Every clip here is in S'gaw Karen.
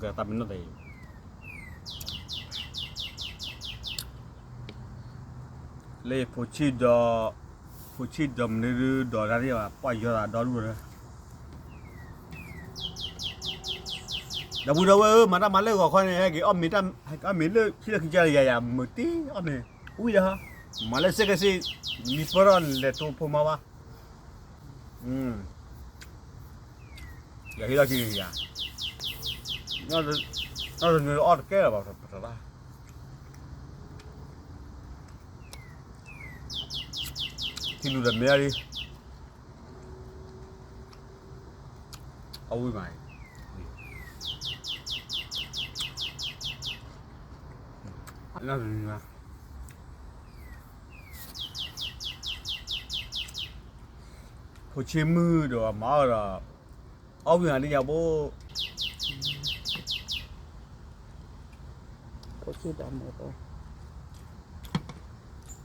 ကသးမ့ၢ်နီၢ်သးအံၤ လၢဖိဆံးဒီး, ဖိဆံးဒီးမနုၤဒီး တၢ်သ့ၣ်ဘၣ် ပှၢ်ယီၤသးဒီဒူၣ်ဒီး ဒီပုၢ်ဒီဝဲၢ်ဧၢ, မၤတၢ်မၤလၢဂီၤခီန့ၣ် ဟဲက့ၤအီၣ်မ့ၤ, အီၣ်မ့ၤလၢခံလၢခံကယၤယၤယၤ မုာ်တ့ၢ်အီၣ်မ့ၤ, ဝံၣ်ဒီး, မၤလၢစ့ၢ်ကီးစ့ၢ်, မံပၢၢ်ထီၣ်လဲၤတိဖိမါဘၣ်, ယဟ့ၣ်လီၤခံကယၤ, အီၣ်တနွံအီၣ်တကဲလၢၤဘၣ် ပတၢ်ဘၣ်, ထံလူၤဒီးမ့ၢ်အီၤလံ အဝံၣ်မး, ဖိဆံးမုၢ်ဒီးမၤအီၤဒီး, အီၣ်ဝံၣ်မးဒ်ညါဘိ, ဖိဆံးဒီးမုၢ်,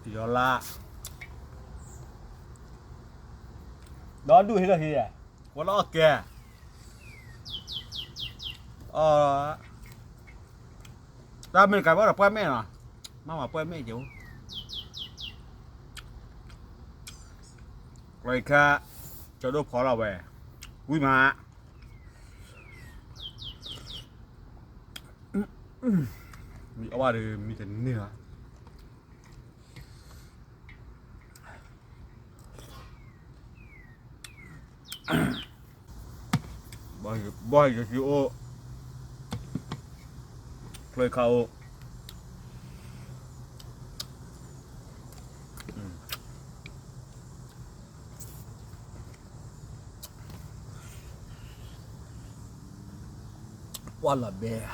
ယီၤလါ, ဒီဒူၣ်ဟ့ၣ်လီၤဟ့ၣ်, ဝဲလၢအီၣ်ကဲ, အီၣ်, တၢ်မ့ၢ်တကးဘၣ်ဒီးပှဲၤမဲာ်နီၤ, မ့ၢ်မၤပှဲၤမဲာ်ကဲ, ကျီခါ, ကၠီဒိၣ်ဖီလီၤဝဲ, ဝံၣ်မး, မ့ၢ်အီၣ်ဘၣ်ဒီးမ့ၢ်တန့ၢ်လီၤ. ဘီယကံအိၣ်, ချၢခါအိၣ်, ပှၢ်လီၤဘဲ နီၢ်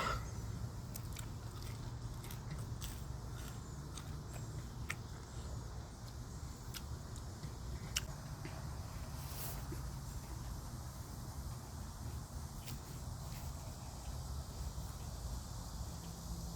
ဝီ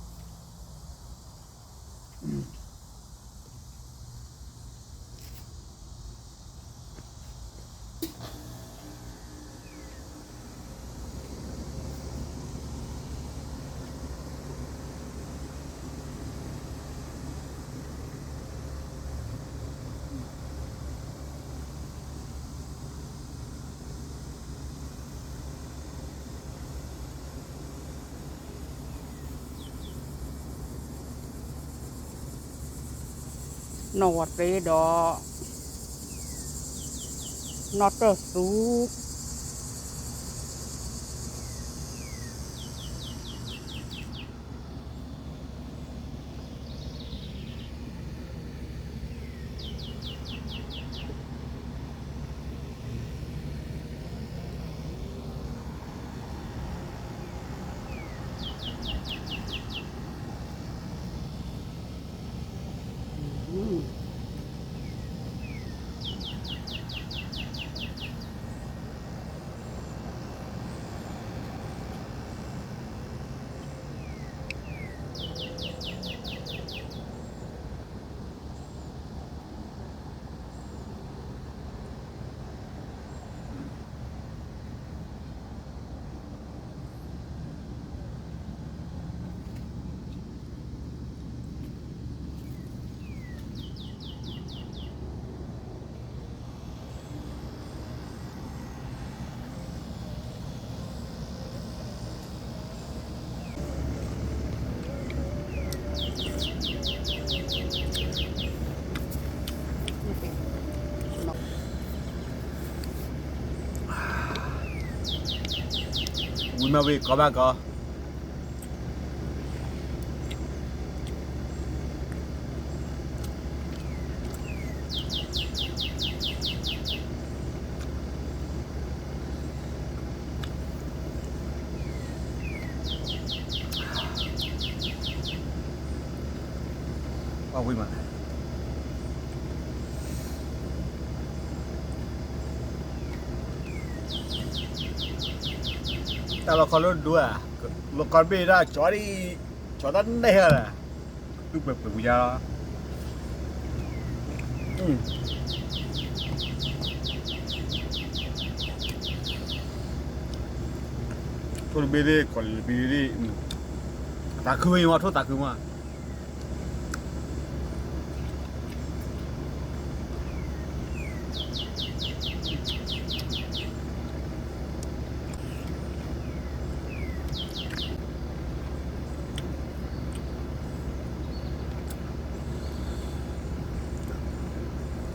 ၤတ့ဒီး နီၢ်တၢၢ်သူ ဝံၤမ့ၢ်ဝံၤ ကီဘၣ်ကီ ပှၤဝံၤမး တၢ်လီၤခီလၢဒိဧါ, လီၤခီဘ့ၣ်ဒၣ်ကၠီဒံး, ကၠီတၢ်နဲၣ်ဟဲလၢ, တူၢ်ပှဲၤပှဲၤဝံၤညါလီၤ. အ ထိၣ်တဘ့ၣ်သ့ၣ် ကီးလံၤတဘ့ၣ်သ့ၣ်, သးခုမး ထိၣ်သးခုမး.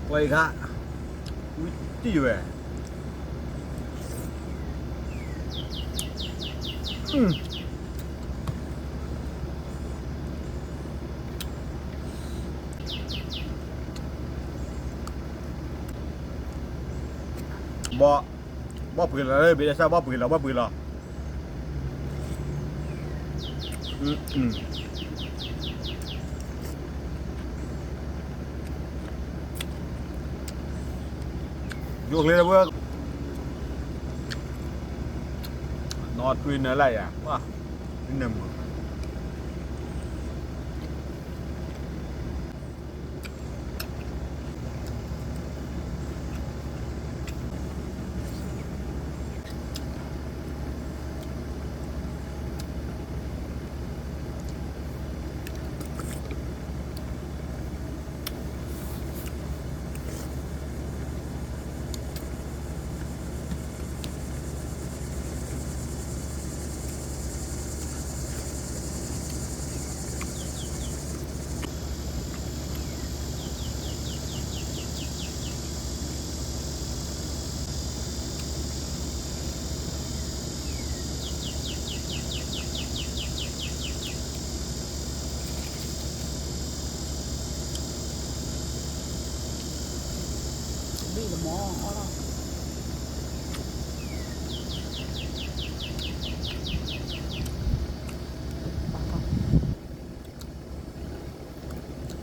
ပှၤအံၤခါ, ဝံတံၢ်ဝဲ, ဘီ, ဘီပှ့ၤလီၤ, ဘ့ၣ်ဒဲးစၢ် ဘီပှ့ၤလီၤ ဘီပှ့ၤလီၤ. ယိၣ်ချ့လၢပှဲၤ, နီၢ်ထွံနၢၤလၢယၤ, နၢၤမုာ်.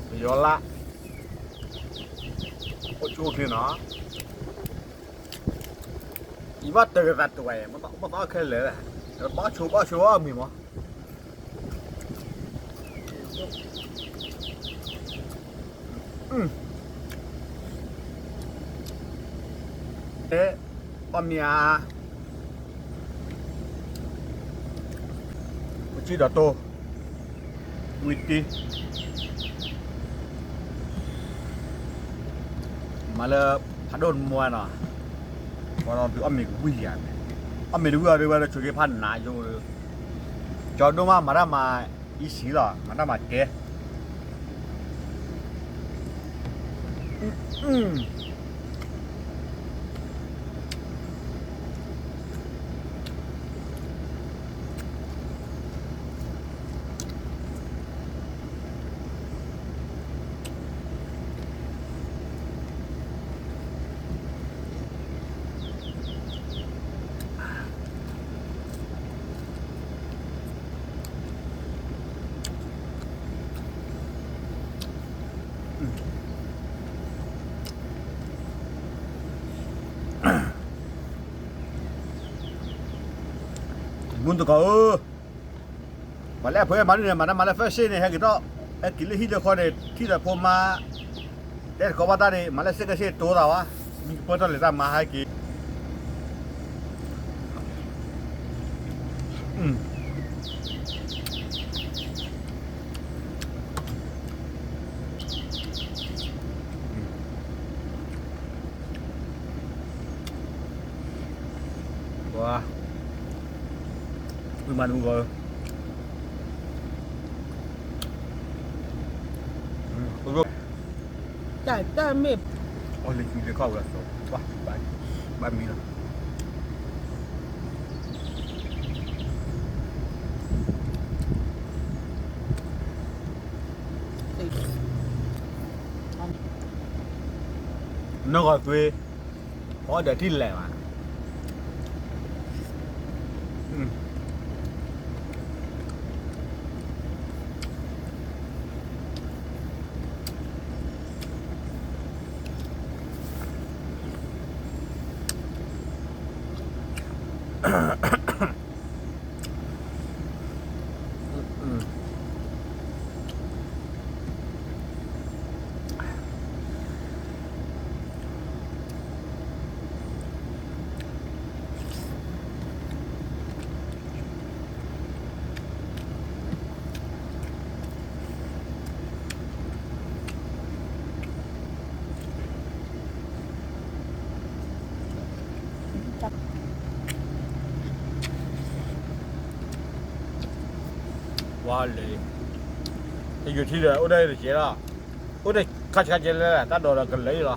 ပယီၤလၢ အိၣ်ဆူၣ်အိၣ်ချ့နီၤ, ယဘၣ်တၢ်ကသးတဝဲ, မ့ၢ်သီခဲလၢာ်, ဘၣ်ဆိဘၣ်ဆိအီၣ်မ့ၤမး. အီၣ်မ့ၤဧါ, ပစံၣ်ဒီးတိၢ်, ဝံတံၢ်, မၤလၢ ဖးဒိၣ်တမူနီၤ, ပှၤဒီးသုအီၣ်မ့ၤကဝံၢ်ယၤန့ၣ်, အီၣ်မ့ၤတဝံၢ်အီၤဒ်ဝဲလၢဆိးက့ဖးနးယိ, ကၠီဒိၣ်မး မၤတၢ်မၤ အံၤစံလီၤ မၤတၢ်မၤကဲ. မုၢ်တကီဧၢ, ပှၤလၢအဖဲမၤဒ်န့ၣ် မၤတၢ်မၤလၢ first န့ၣ် ဟဲက့ၤထီၣ်, ဟဲက့ၤလၢဟံၣ်လၢဃီန့ၣ် ထံၣ်ဒီးဖိမါ, တဲတကိးဘၣ်တၢ်န့ၣ် မၤလၢစ့ၢ်ကီးစ့ၢ်တိၤသးဝဲ, မ့ၢ်ကပၢၢ်ထီၣ်လဲၤတၢ်မၤဟဲက့ၤ ပှၤ, ဝံၣ်မၤတမုၢ်ဂီၤဧၢ, တၢ်တၢ်မ့ၢ်, အီၣ်လၢခံလၢခီၣ်ဝဲလီၤစီၤ, ဘၣ်မံလီၤ. နီၢ်ဂီၤသွ့, အီၣ်ဒီးထံၣ်လဲၣ်ဘၣ်. ဝါလဲၤ, တယိၤထံဒီး အိၣ်ဒၣ်တကဲလီၤ, အိၣ်ဒၣ်ခါဆါကဲလဲၣ် တၢ်ဒိးဒီးကလဲၤလီၤ,